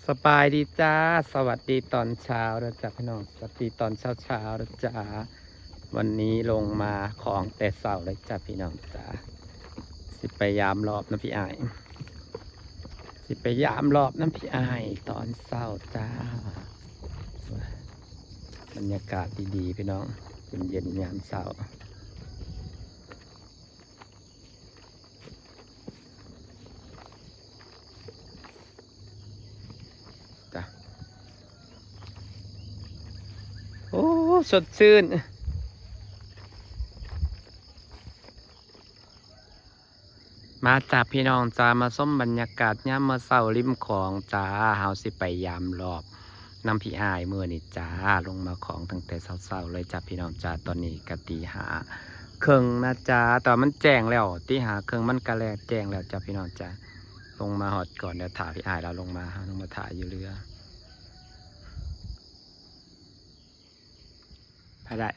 ສະບາຍດີຈ້າ ສະຫວັດດີຕອນເຊົ້າເດີຈ້າພີ່ນ້ອງ ສະຫວັດດີຕອນເຊົ້າໆເດີຈ້າ. ວັນນີ້ລົງມາຂອງແຕ່ເຊົ້າເລີຍຈ້າພີ່ນ້ອງຈ້າ. ຊິໄປຢາມລອບນຳພີ່ອ້າຍ ຊິໄປຢາມລອບນຳພີ່ອ້າຍຕອນເຊົ້າຈ້າ. ບັນຍາກາດດີໆ ພີ່ນ້ອງ ເຢັນໆ ຍາມເຊົ້າ. ໂອ້ ສົດຊື່ນ. ມາຈ້າພີ່ນ້ອງຈ້າ ມາຊົມບັນຍາກາດຍາມມື້ເຊົ້າລິມຂອງຈ້າ. ເຮົາຊິໄປຢາມລອບນຳພີ່ອ້າຍມື້ນີ້ຈ້າ. ລົງມາຂອງຕັ້ງແຕ່ເຊົ້າໆເລີຍຈ້າພີ່ນ້ອງຈ້າ. ຕອນນີ້ກະຕີຫ້າເຄິ່ງນະຈ້າ ແຕ່ວ່າມັນແຈ້ງແລ້ວ ຕີຫ້າເຄິ່ງມັນກະແລະແຈ້ງແລ້ວຈ້າພີ່ນ້ອງຈ້າ. ລົງມາຮອດກ່ອນ ດຽວຖ້າພີ່ອ້າຍລາວລົງມາ ເຮົາລົງມາຖ້າຢູ່ເຮືອ. ໄປໄດ້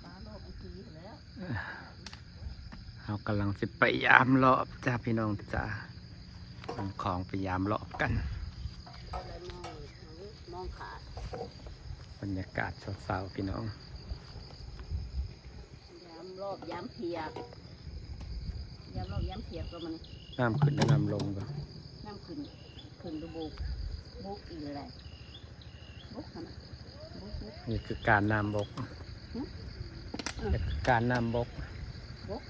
ປາໂລກອັນສີແລ້ວ ເຮົາກຳລັງຊິໄປຢາມລອບຈ້າພີ່ນ້ອງຈ້າ. ນຳຂອງໄປຢາມລອບກັນ ມອງຂາດ ບັນຍາກາດເຊົ້າໆ ພີ່ນ້ອງ. ຍາມລອບຍາມພຽກ ຍາມລອບຍາມພຽກກໍມັນ ນ້ຳຂຶ້ນແລະນ້ຳລົງກໍ ນ້ຳຂຶ້ນ ຂຶ້ນດູບົກ ບົກອີກແລ້ວ ບົກຫັ້ນນະ ບົກ ບົກ ນີ້ຄືການນ້ຳບົກ ຫຶ? ນີ້ຄືການນ້ຳບົກ ບົກ.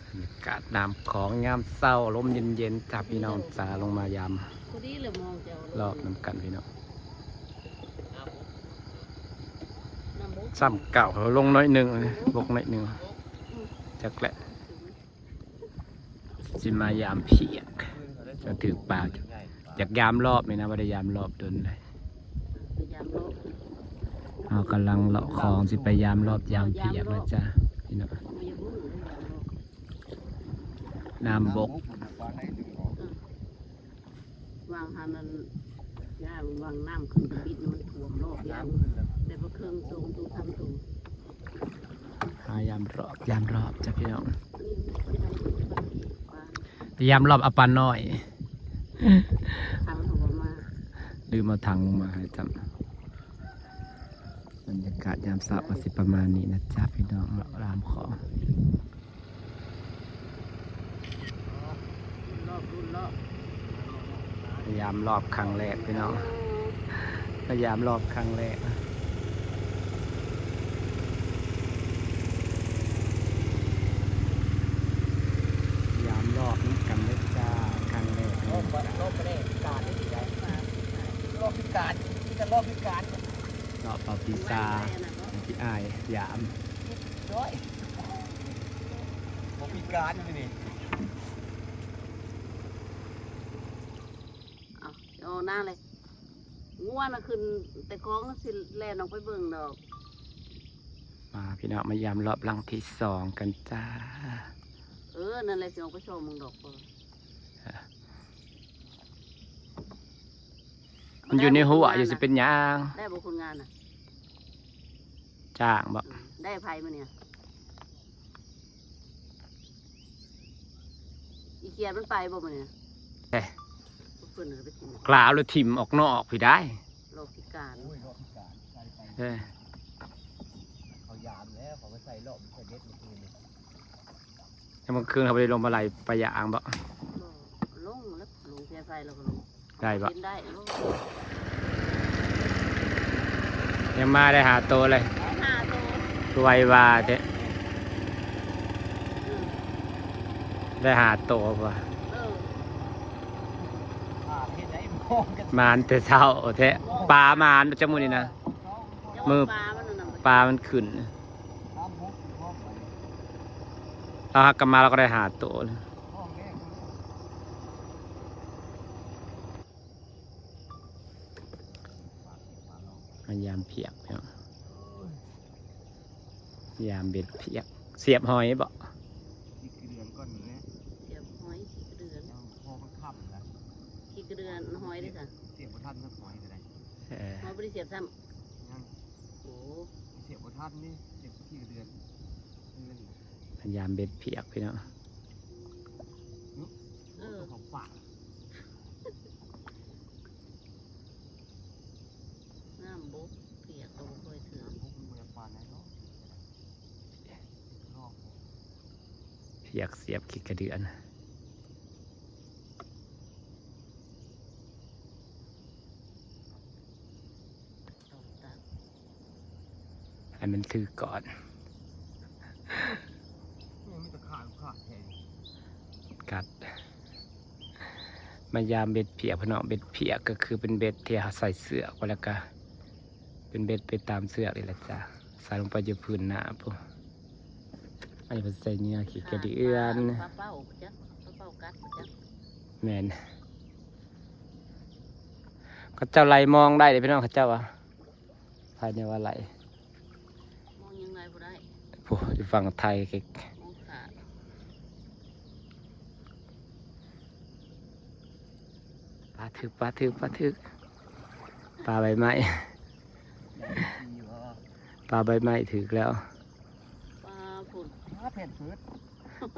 ບັນຍາກາດນ້ຳຂອງຍາມເຊົ້າ ລົມເຢັນໆ ຈ້າພີ່ນ້ອງຈ້າ. ລົງມາຢາມ ພໍດີເລີຍມອງເຈົ້າ ລອບນຳກັນພີ່ນ້ອງ. ຊ້ຳເກົ່າ ລົງໜ້ອຍໜຶ່ງ ບົກໜ້ອຍໜຶ່ງ ຈັກແຫຼະ. ຊິມາຢາມພຽກ ຈະຖືກປາ ຢາກຢາມລອບນີ້ນະ ບໍ່ໄດ້ຢາມລອບດົນເລີຍ. ເຮົາກຳລັງເລາະຂອງ ຊິໄປຢາມລອບຢາມພຽກນະຈ້າ ພີ່ນ້ອງ. ນ້ຳບົກ ວາງຫັ້ນນັ້ນ ຢ່າງວາງນ້ຳຂຶ້ນໄປບິດ ມັນຖ້ວມລອບຢ່າງ ແຕ່ບໍ່ເຄິ່ງໂຕ ໂຕທຳໂຕ. ຫາຢາມລອບ ຢາມລອບຈ້າພີ່ນ້ອງ ຢາມລອບເອົາປານ້ອຍ ຖັງເຂົາບໍ່ມາ ລືມເອົາຖັງລົງມາໃຫ້ຈ້ຳ. ບັນຍາກາດຍາມເຊົ້າກໍຊິປະມານນີ້ນະຈ້າພີ່ນ້ອງ ເລາະຢາມຂອງ. ຢາມລອບຄັ້ງແລກພີ່ນ້ອງ ມາຢາມລອບຄັ້ງແລກ ຢາມລອບນຳກັນເດີຈ້າ ຄັ້ງແລກ ລອບ ລອບບໍ່ໄດ້ພິການເດ້ ລອບພິການ ມີແຕ່ລອບພິການ. ເລາະເປົ່າປີຊາ ໃຫ້ພີ່ອ້າຍຢາມ ເຈັບນ້ອຍ ບໍ່ພິການຢູ່ນີ້. ເອົາ ເອົານາເລີຍ ງົວນະຂຶ້ນແຕ່ຂອງ ຊິແລ່ນອອກໄປເບິ່ງດອກ. ມາພີ່ນ້ອງ ມາຢາມລອບຫຼັງທີສອງກັນຈ້າ. ເອີ ນັ້ນແຫຼະ ຊິອອກໄປຊອກເບິ່ງດອກ. ມັນຢູ່ໃນຫົວຢູ່ ຊິເປັນຫຍັງ? ໄດ້ບໍ່ຄົນງານນະ? ຈ້າງບໍ່? ໄດ້ໃຜມື້ນີ້? ອີຂຽນມັນໄປບໍ່ມື້ນີ້? ເອີ ເພິ່ນເອົາໄປຖິ້ມ ກະເອົາແລ້ວຖິ້ມອອກນອກພີ້ໄດ໋. ລອກພິການ ໂອ້ຍ ລອກພິການ ໃສ່ໄປ ເອີ ເຂົາຢາມແລ້ວ ເຂົາໄປໃສ່ລອກ ໃສ່ເບັດມື້ຄືນນີ້. ຍາມມື້ຄືນເຂົາບໍ່ໄດ້ລົງມາໄລ່ປາຢາງບໍ່? ບໍ່ ລົງແລ້ວ ລົງເສຍໄຟແລ້ວກໍລົງ ໄດ້ບໍ່? ກິນໄດ້ ໂອ້ ຍັງມາໄດ້ຫ້າໂຕເລີຍ ໄດ້ຫ້າໂຕ ຄືໄວວາແທ້ ອືມ ໄດ້ຫ້າໂຕວ່າ ເອີ ໝານແຕ່ເຊົ້າແທ້ ປາໝານປະຈຳມື້ນີ້ນະ ມື້ປາມັນຂຶ້ນ ເຮົາຫາກັບມາ ເຮົາກໍໄດ້ຫ້າໂຕ. ມາຢາມພຽກເນາະ ຢາມເບັດພຽກ ສຽບຫອຍບໍ່? ຂີ້ກະເດືອນກ່ອນນີ້ແຫຼະ ສຽບຫອຍຂີ້ກະເດືອນ ພໍມັນຄ່ຳລະ ຂີ້ກະເດືອນຫອຍເດ້ຊະ ສຽບບໍ່ທັນສັກຫອຍກໍໄດ້ ເອີ ເຮົາບໍ່ໄດ້ສຽບຊ້ຳ ຍັງ ໂອ້ ສຽບບໍ່ທັນນີ້ ສຽບຂີ້ກະເດືອນ ພະຍາຍາມເບັດພຽກພີ່ນ້ອງ ເອີ ເຂົາປາກ ສຽກ ສຽບຂີ້ກະເດືອນ ໃຫ້ມັນຖືກກ່ອນ ຍັງມີແຕ່ຂາດຂາດແທ້ ກັດ ມາຢາມເບັດພຽກ ພີ່ນ້ອງ ເບັດພຽກກໍຄືເປັນເບັດທີ່ເຮົາໃສ່ເຊືອກໄວ້ ແລ້ວກໍເປັນເບັດໄປຕາມເຊືອກນີ້ແຫຼະຈ້າ ໃສ່ລົງໄປຢູ່ພື້ນນ້ຳພຸ້ນ ອັນນີ້ເພິ່ນໃສ່ເຫຍື່ອຂີ້ກະເດືອນ ປາເປົ້າບໍ່ຈັກ ປາເປົ້າກັດບໍ່ຈັກ ແມ່ນ ເຂົາເຈົ້າໄລ່ມອງໄດ້ເດ້ພີ່ນ້ອງ ເຂົາເຈົ້າວ່າ ໃຜແນ່ວ່າໄລ່ ມອງຍັງໄລ່ບໍ່ໄດ້ ໂອ້ ຢູ່ຝັ່ງໄທ ມອງຂາດ ປາຖືກ ປາຖືກ ປາຖືກ ປາໃບໄມ້ ປາໃບໄມ້ຖືກແລ້ວ ປາພຸ້ນ ປາແຜ່ນເພີດ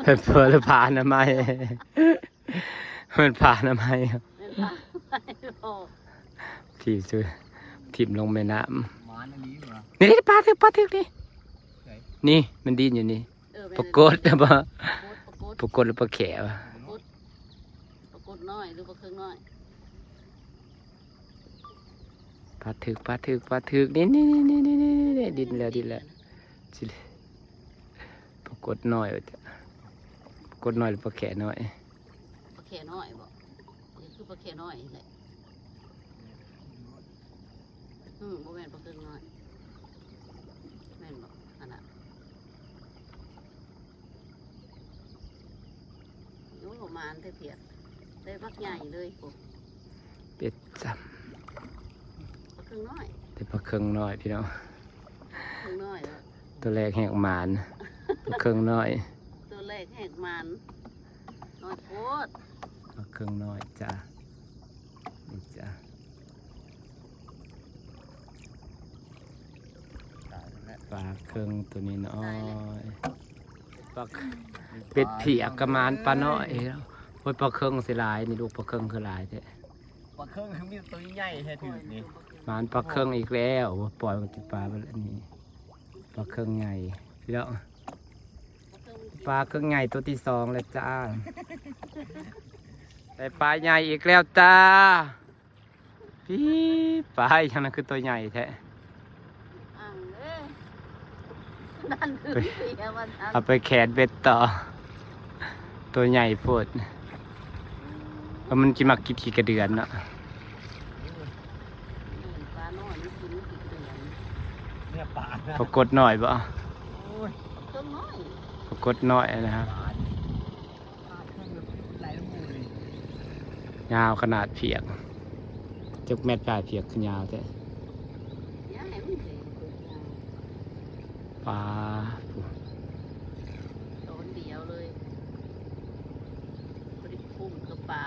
ແຜ່ນເພີດ ຫຼື ຜ້າອະນາໄມ ແມ່ນຜ້າອະນາໄມ ແມ່ນຜ້າອະນາໄມ ໂອ້ ທີ່ສຸດ ຖິ້ມລົງແມ່ນ້ຳ ໝານອີ່ຫຼີຫວາ ນີ້ ນີ້ ປາຖືກ ປາຖືກນີ້ ໃສ ນີ້ ມັນດີ້ນຢູ່ນີ້ ເອີ ແມ່ນ ປາກົດນະບໍ່ ປາກົດ ປາກົດ ປາກົດ ຫຼື ປາແຂວະ ປາກົດ ປາກົດນ້ອຍ ຫຼື ປາເຄິ່ງນ້ອຍ ປາຖືກ ປາຖືກ ປາຖືກ ນີ້ ນີ້ ນີ້ ດິ້ນແລ້ວ ດິ້ນແລ້ວ ຊິ ປາກົດນ້ອຍວ່າ ປາກົດນ້ອຍ ຫຼື ປາແຂວະນ້ອຍ ປາແຂວະນ້ອຍບໍ່ ນີ້ຄືປາແຂວະນ້ອຍນີ້ແຫຼະ ອືມ ບໍ່ແມ່ນປາເຄິ່ງນ້ອຍ ແມ່ນບໍ່ ອັນນັ້ນ ໂອ້ ໝານແທ້ພຽກ ໄດ້ບັກໃຫຍ່ເລີຍພຸ້ນ ເປັດຈ້ຳ ປາເຄິ່ງນ້ອຍ ແຕ່ປາເຄິ່ງນ້ອຍພີ່ນ້ອງ ເຄິ່ງນ້ອຍເນາະ ຕົວແລກແຮງໝານ ປາເຄິ່ງນ້ອຍ ຕົວແລກແຮງໝານ ນ້ອຍໂພດ ປາເຄິ່ງນ້ອຍຈ້າ ນີ້ຈ້າ ປາເຄິ່ງໂຕນ້ອຍໆ ປາ ເບັດພຽກກະໝານປານ້ອຍ ໂອ້ຍ ປາເຄິ່ງຊິຫຼາຍນີ້ ລູກປາເຄິ່ງຄືຫຼາຍແທ້ ປາເຄິ່ງຄືມີແຕ່ໂຕໃຫຍ່ແທ້ຖືກນີ້ ໝານປາເຄິ່ງອີກແລ້ວ ໂອ້ຍ ປ່ອຍມັນກິນປາເບິດແລ້ວນີ້ ປາເຄິ່ງໃຫຍ່ພີ່ນ້ອງ ປາເຄິ່ງໃຫຍ່ໂຕທີສອງແລ້ວຈ້າ ໄດ້ປາໃຫຍ່ອີກແລ້ວຈ້າ ອີ ປາອີ່ຫຍັງນັ້ນຄືໂຕໃຫຍ່ແທ້ ອ່າງເອີຍ ນັ້ນຄືເສຍວ່າຊັ້ນ ເອົາໄປແຂນເບັດຕໍ່ ໂຕໃຫຍ່ໂພດ ເພາະມັນຊິມັກກິນຂີ້ກະເດືອນເນາະ ປານ້ອຍມັນກິນຂີ້ກະເດືອນ ເນື້ອປານະ ປາກົດນ້ອຍບໍ່ ໂອ້ຍ ປາເຄິ່ງນ້ອຍ ປາກົດນ້ອຍນະຮະ ຍາວຂະໜາດພຽກ ຈັກແມັດປາຍພຽກຄືຍາວແທ້ ປາ ຕອນດຽວເລີຍ ບໍ່ໄດ້ຄຸ້ມກັບປາ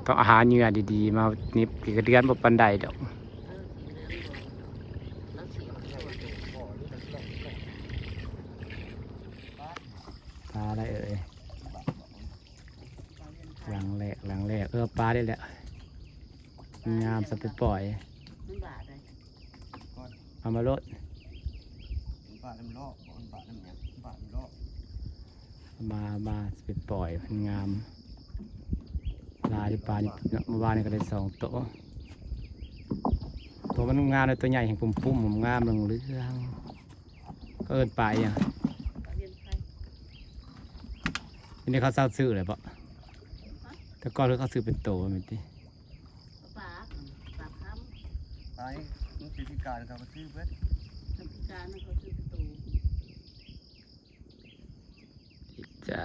ຕ້ອງຫາເຫຍື່ອດີໆ ມາໜິບ ຂີ້ກະເດືອນບໍ່ປານໃດດອກ ເອີ ກິນເລື່ອງບໍ່ ລາວຊິເອົາ ປາໄດ້ເອີຍ ຫຼັງແລກ ຫຼັງແລກ ເອີ ປາໄດ້ແລ້ວ ງາມ ຊິໄປປ່ອຍ ມັນບາດເລີຍ ເອົາມາໂລດ ມັນບາດນຳລອກ ມັນບາດນຳຫຍັງ ມັນບາດນຳລອກ ເອົາມາ ເອົາມາ ຊິໄປປ່ອຍ ມັນງາມ ຫຼາຍຢູ່ປານີ້ເນາະ ມື້ວານນີ້ກໍໄດ້ສອງໂຕ ໂຕມັນງາມເລີຍ ໂຕໃຫຍ່ແຮງປຸ້ມໆ ງາມເຫຼືອງໆ ເອີ້ນປາອີ່ຫຍັງ ປາວຽນໄພ ດຽວນີ້ເຂົາເຊົາຊື້ແລ້ວບໍ່? ຮະ? ແຕ່ກ່ອນເຂົາຊື້ເປັນໂຕແມ່ນຕິ? ປາ ປາຄຳ ປານີ້ມັນເປັນພິການ ເຂົາກໍຊື້ເບິດ ເປັນພິການ ເຂົາຊື້ເປັນໂຕ. ຈ້າ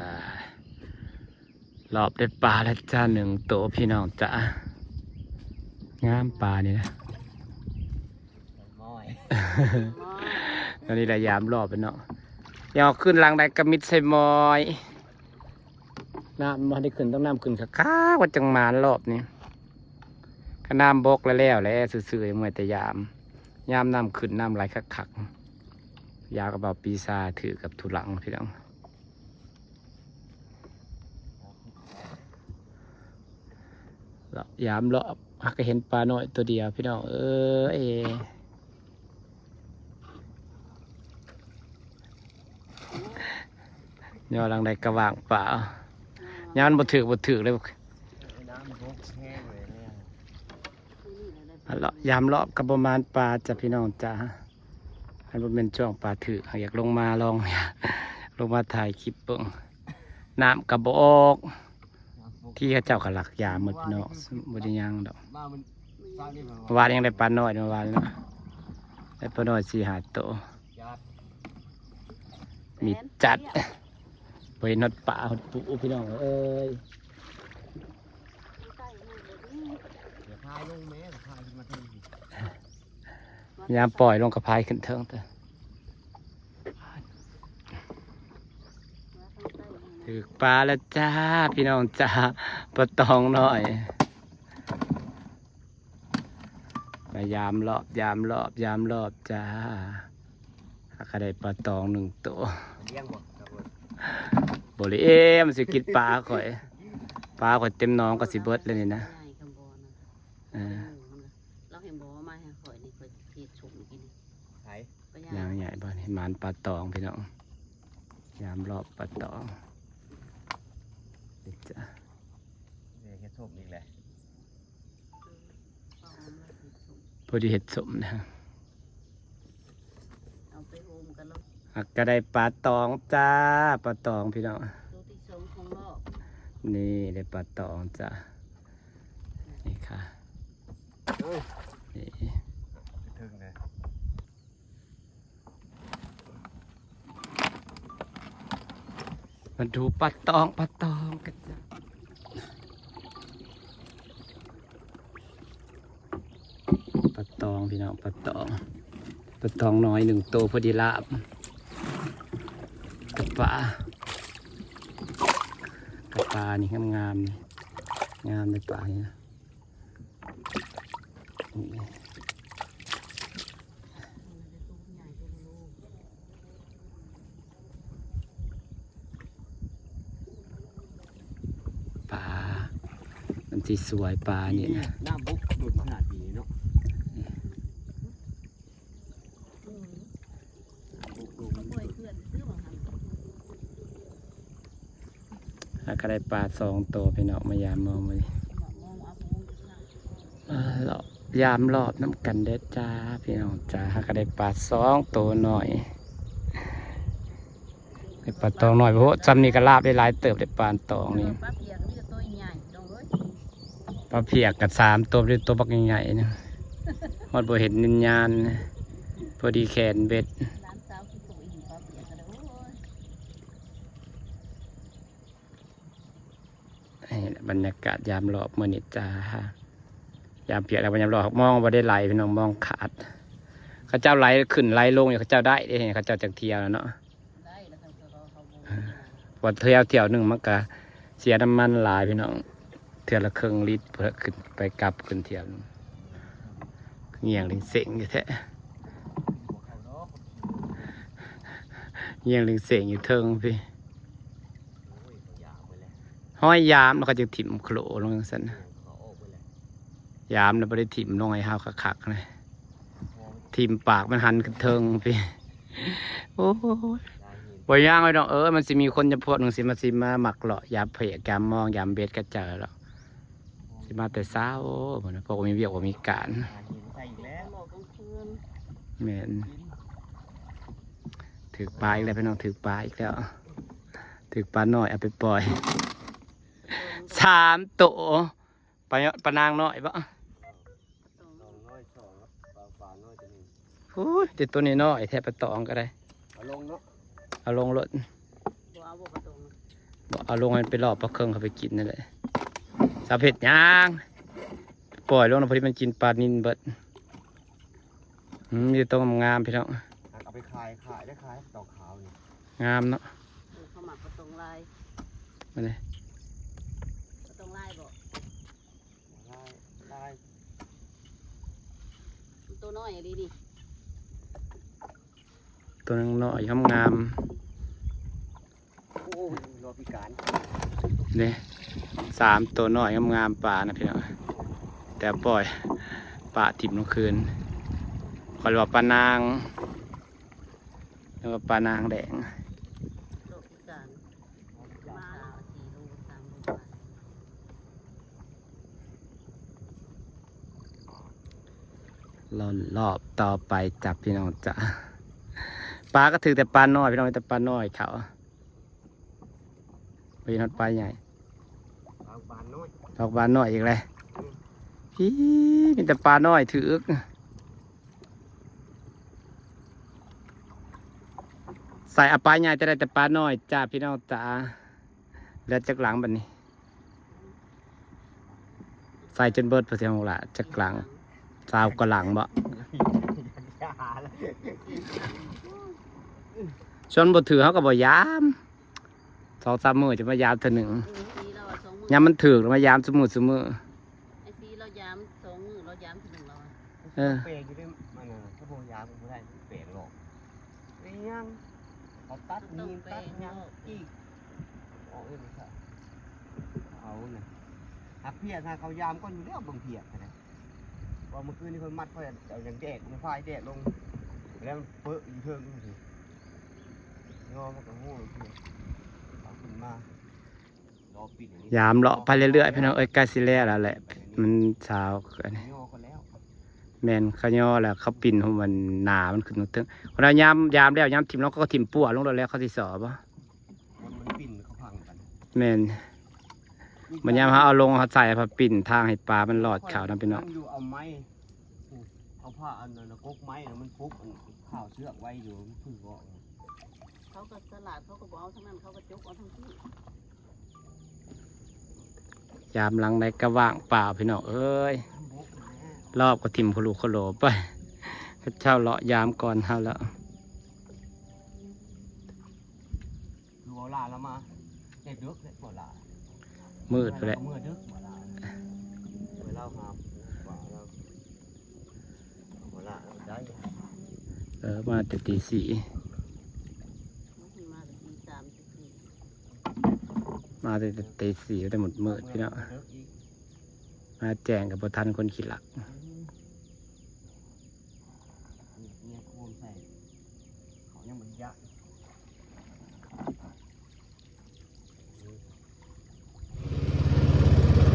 ລອບໄດ້ປາແລ້ວຈ້າ ໜຶ່ງໂຕພີ່ນ້ອງຈ້າ ງາມປານີ້ນະ ຕອນນີ້ລະຍາມລອບເນາະ ຢາກຂຶ້ນຫຼັງໃດກະມິດໃສ່ໝອຍ ນ້ຳບໍ່ໄດ້ຂຶ້ນ ຕ້ອງນ້ຳຂຶ້ນຄັກໆ ວ່າຈັ່ງໝານລອບນີ້ ຄັນນ້ຳບົກແລ້ວແລ້ວແຫຼະ ຊື່ໆ ເມື່ອຍແຕ່ຍາມ ຍາມນ້ຳຂຶ້ນ ນ້ຳໄຫຼຄັກໆ ຢາມກັບເບົາປີຊາ ຖືກັບທຸລັງພີ່ນ້ອງ ຍາມລອບ ຫາກະເຫັນປານ້ອຍໂຕດຽວພີ່ນ້ອງເອີຍ. ยอหลังใดกะว่างเปล่า ยามมันบ่ถืกบ่ถืกเลย น้ำบกแห้งเลยเนี่ย อันเลาะยามรอบกะบ่หมานปลาจ้ะพี่น้องจ้ะ คันบ่แม่นช่วงปลาถืก อยากลงมาลอง ลงมาถ่ายคลิปเบิ่ง น้ำกะบ่ออก ที่เขาเจ้ากะลักยามหมดพี่น้อง บ่ได้หยังดอก มามัน เมื่อวานยังได้ปลาน้อย เมื่อวานเนาะ ได้ปลาน้อยสี่ห้าโต จัด มีจัด บ่เห็นฮอดปลาฮอดปูพี่น้องเอ้ย เดี๋ยวพายลงแม่ พายมาทางนี้ ยามปล่อยลงกะพายขึ้นเทิงเด้อ ถืกปลาแล้วจ้า พี่น้องจ้า ปลาตองน้อย มายามรอบ ยามรอบ ยามรอบจ้า หากะได้ปลาตองหนึ่งโต เลี้ยงบ่ครับผม บ่เลย เอ๊ะ มันสิกินปลาข่อย ปลาข่อยเต็มหนองกะสิเบิดแล้วนี่นะ ใหญ่กำบ่อนะ เออ ลาวแฮ่งบ่เอามาให้ข่อยนี่ ข่อยสิเฮ็ดส้มกิน ไผ ปลาย่าง ย่างใหญ่บ่นี่ หมานปลาตองพี่น้อง ยามรอบปลาตอง นี่จ้ะ นี่เฮ็ดส้มอีกแล้ว พอดีเฮ็ดส้มนะ เอาไปโฮมกันเนาะ หากะได้ปลาตองจ้า ปลาตองพี่น้อง ตัวที่สองของรอบ นี่ได้ปลาตองจ้ะ นี่ค่ะ เอ้ย นี่ ถึงเลย มาดูปลาตอง ปลาตองกันจ้ะ ปลาตองพี่น้อง ปลาตอง ปลาตองน้อยหนึ่งโตพอดีลาบ กับปลา กับปลานี่งามๆ นี่ งามเลยปลานี่นะ นี่ ปลา มันสิสวยปลานี่นะ น้ำบกหลุดมาขนาดนี้เนาะ หากะได้ปลาสองโตพี่น้อง มายามมองมื้อนี้ อ่า เลาะยามรอบนำกันเด้อจ้า พี่น้องจ้า หากะได้ปลาสองโตน้อย ได้ปลาตองน้อย โอ้โห ซ้ำนี่กะลาบได้หลายเติบ ได้ปลาตองนี่ ปลาเพียกมีแต่ตัวใหญ่ พี่น้องเอ้ย ปลาเพียกกะสามโต ได้โตบักใหญ่ๆ นะ ฮอดบ่เห็นวิญญาณนะ พอดีแขนเบ็ด หลานสาวขี้โตอีหลี ปลาเพียกกะได้ โอ้ย นี่แหละบรรยากาศยามรอบมื้อนี้จ้า ยามเพียกแล้วยามรอบ มองบ่ได้ไหลพี่น้อง มองขาด เขาเจ้าไหลขึ้นไหลลงอยู่ เขาเจ้าได้เด้ เขาเจ้าจั่งเที่ยวเนาะ ได้แล้วเขาก็ เขาบ่ พอเที่ยวเที่ยวหนึ่งมันก็เสียน้ำมันหลายพี่น้อง เทื่อละครึ่งลิตร เพื่อขึ้นไปกลับขึ้นเที่ยวหนึ่ง เงี่ยงลิงเซ็งอยู่แท้ เงี่ยงลิงเซ็งอยู่เทิงพี้ ห้อยยามแล้วเขาจึงถิ่มโคลลงจั่งซั้น ยามแล้วบ่ได้ถิ่มลงให้เฮาคักๆ นะ ถิ่มปากมันหันขึ้นเทิงพี้ โอ้ย บ่ย่างไว้ดอก เออ มันสิมีคนจำพวกหนึ่งสิมา สิมามักเลาะยามเพียก ยามมอง ยามเบ็ดกะเจ้าเลาะ สิมาแต่เช้า พวกบ่มีเวียกบ่มีการ หาหินใส่อีกแล้ว แม่น ถืกปลาอีกแล้วพี่น้อง ถืกปลาอีกแล้ว ถืกปลาน้อยเอาไปปล่อย สามโต ปลา ปลานางน้อยบ่ น้อยสอง ปลา ปลาน้อยตัวหนึ่ง โอ้ย แต่ตัวน้อยๆ แท้ ปลาตองกะได้ เอาลงเนาะ เอาลงโลด บ่เอาบ่ปลาตอง บ่เอาลง มันไปลอกปลาเคิงเขาไปกินนั่นแหละ สาวเพ็ดย่าง ปล่อยลงนะ พอดีมันกินปลานิลเบิด อืม มีแต่ตัวงามๆ พี่น้อง เอาไปขาย ขายได้ขาย ปลาตองขาวนี่ งามเนาะ เออ เขามักปลาตองลาย มาเลย ปลาตองลายบ่ ลาย ลาย ตัวน้อยอีหลีนี่ ตัวน้อยงามๆ โอ้ย รอพิการ นี่ สามตัวน้อยงามๆ ปลานะพี่น้อง แต่ปล่อยปะถิ่มลงคืน เขาเรียกว่าปลานาง เรียกว่าปลานางแดง รอพิการ ລອບ ລອບຕໍ່ໄປຈ້ະພີ່ນ້ອງຈ້ະ. ປາກໍຖືກແຕ່ປານ້ອຍພີ່ນ້ອງ ມີແຕ່ປານ້ອຍເຂົາ ບໍ່ເຫັນຮອດປາໃຫຍ່. ປາບ້ານນ້ອຍ ອອກບ້ານນ້ອຍອີກແລ້ວ. ອືມ ອີ ມີແຕ່ປານ້ອຍຖືກ. ໃສ່ເອົາປາໃຫຍ່ ແຕ່ໄດ້ແຕ່ປານ້ອຍຈ້າພີ່ນ້ອງຈ້າ. ເຫຼືອຈັກຫຼັງບັດນີ້? ໃສ່ຈົນເບິດ ພໍຊິຮອດລະ ຈັກຫຼັງ? ຊາວກວ່າຫຼັງບໍ? ຊົນບໍ່ຖືກ ເຮົາກໍບໍ່ຢາມ ສອງສາມມື້ຈະມາຢາມເທື່ອໜຶ່ງ. ເອີ ຍາມມັນຖືກ ມາຢາມຊຸມື້ຊຸມື້. ໄອ້ຊີລາວຢາມສອງມື້ ລາວຢາມເທື່ອໜຶ່ງລາວ. ເອີ ແປງຢູ່ເດ້ ມັນນະ ຖ້າບໍ່ຢາມກໍບໍ່ໄດ້ ແປງຫຼອກ. ເປັນຫຍັງ? ເຂົາຕັດຫີນຕັດຫຍັງອີກ. ເອົາເອີງຊະ ເອົານະ ຫາກພຽກຫາເຂົາຢາມກ່ອນຢູ່ແລ້ວ ເບິ່ງພຽກນະ. ວ່າມື້ຄືນນີ້ເພິ່ນມັດຂ້ອຍເອົາຫຍັງແດກ ມັນພາຍແດກລົງ ແລ້ວມັນເປິຢູ່ເທິງຊີ້ ງອມັນກໍງໍຢູ່ ເອົາຂຶ້ນມາ. ຢາມເລາະໄປເລື້ອຍໆ ພີ່ນ້ອງເອີຍ ໃກ້ຊິແລ້ວແລ້ວແຫຼະ ມັນຊາວ ແມ່ນ ເຂົາຍໍແລ້ວ ເຂົາປິ່ນຫົວມັນໜາ ມັນຂຶ້ນເທິງ. ເວລາຍາມ ຍາມແລ້ວ ຍາມຖິ້ມລົງ ເຂົາກໍຖິ້ມປົວລົງໂລດແລ້ວ ເຂົາຊິສໍບໍ່? ມັນ ມັນປິ່ນ ເຂົາພັງກັນ. ແມ່ນ ບັດຍາມເຮົາເອົາລົງ ເຮົາໃສ່ ເຮົາປິ່ນທາງໃຫ້ປາມັນລອດເຂົ້ານຳ ພີ່ນ້ອງ. ມັນຢູ່ ເອົາໄມ້ ເອົາຜ້າອັນນັ້ນ ກົກໄມ້ນະ ມັນປົກອັນ ຂ້າວເຊືອກໄວ້ຢູ່ ມັນເພິ່ງອອກ. ເຂົາກໍສະຫຼາດ ເຂົາກໍບໍ່ເອົາທາງນັ້ນ ເຂົາກໍຈົກເອົາທາງພີ້. ຢາມຫຼັງໃດກໍວ່າງເປົ່າ ພີ່ນ້ອງເອີຍ. ລອບກໍຖິ້ມໂຄໂລໂຄໂລໄປ ເຂົາເຈົ້າເລາະຢາມກ່ອນເຮົາແລ້ວ. ຄືເວົ້າຫຼ້າລາວມາແຕ່ດຶກແຫຼະ ເວົ້າຫຼ້າ ມືດພຸ້ນແຫຼະ ເມື່ອດຶກເວົ້າຫຼ້າ ເມື່ອລາວຫາປາລາວ ເວົ້າຫຼ້າໄດ້. ເອີ ມາແຕ່ຕີສີ່ ມາແຕ່ຕີສາມ ມາແຕ່ຕີສີ່ ແຕ່ມືດໆ ພີ່ນ້ອງ ເອີ ມາແຈ້ງກໍບໍ່ທັນຄົນຂີ້ລັກ. ອືມ ເມຍຄວມໃສ່ ເຂົາຍັງບໍ່ໄດ້ຢາກ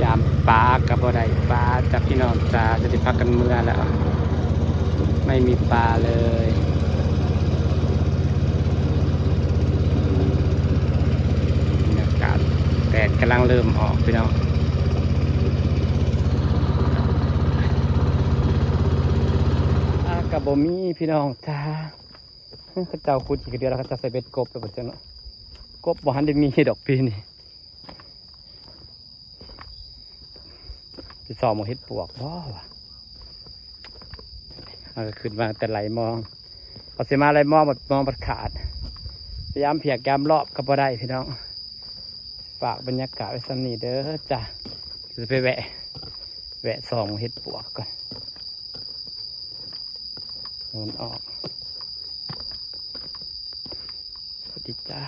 ຢາມປາກໍບໍ່ໄດ້ປາຈ້າ ພີ່ນ້ອງຈ້າ ຈະໄດ້ພາກັນເມືອແລ້ວ ໄມ່ມີປາເລີຍ. ບັນຍາກາດ ແດດກຳລັງເລີ່ມອອກ ພີ່ນ້ອງ ປາກໍບໍ່ມີ ພີ່ນ້ອງຈ້າ. ເຂົາເຈົ້າຂຸດຂີ້ກະເດືອນ ແລ້ວເຂົາເຈົ້າໃສ່ເບັດກົບແລ້ວ ບໍ່ຈັກເນາະ ກົບບໍ່ທັນໄດ້ມີດອກປີນີ້. ຊິຊອກເບິ່ງເຫັດປວກບໍ່ວະ? ເຮົາກໍຂຶ້ນມາແຕ່ໄລ່ມອງ ເຮົາຊິມາໄລ່ມອງ ບັດມອງບັດຂາດ ຍາມພຽກຍາມລອບກໍບໍ່ໄດ້ ພີ່ນ້ອງ. ຝາກບັນຍາກາດໄວ້ສ່ຳນີ້ເດີຈ້າ ຊິໄປແວະ ແວະສ່ອງເຫັດປວກກ່ອນ ມັນອອກ. ສະຫວັດດີຈ້າ.